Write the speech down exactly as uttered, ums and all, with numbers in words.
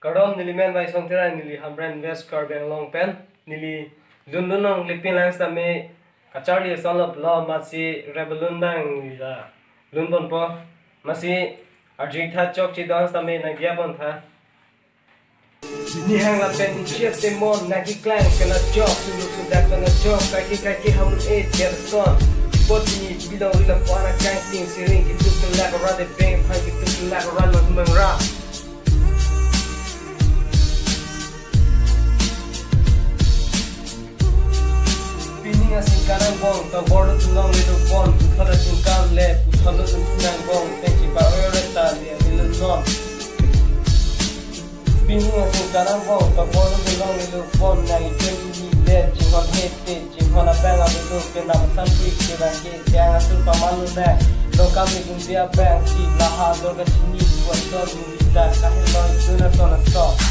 Kardom, neli men Vaisong Teron, neli Hamren West Karbi Anglong pen. Neli lun lun nangklepin lang sitame kacharli ason lo, lo amatsi rap lun dang ja lun ponpo. Amatsi arjutha chok chidon sitame nangdiya pontha. Nihang lapen chiat temon nangkeklang kena chok, suluk sudak kena chok, kaike kaike hamun e derson. Pot ni bilong rila po anak kangting siring kituk kelak ora de beng phang kituk kelak ora nang mangra. Pining asing karang bong, tobor lo tulong le do pon, puthot asing kam le, puthot lo tulong bong, tengki pa oyo reta le, le non. Pining asing karang bong, tobor lo tulong le do pon, nang item ni le, jinghon hete, jinghon abang abelo, kena matan pui, kena ke, tiang asur pamanu na, lokam ni gundia bang, si laha, dorga chini, buat dor, murita, kahelo, itu na tona so.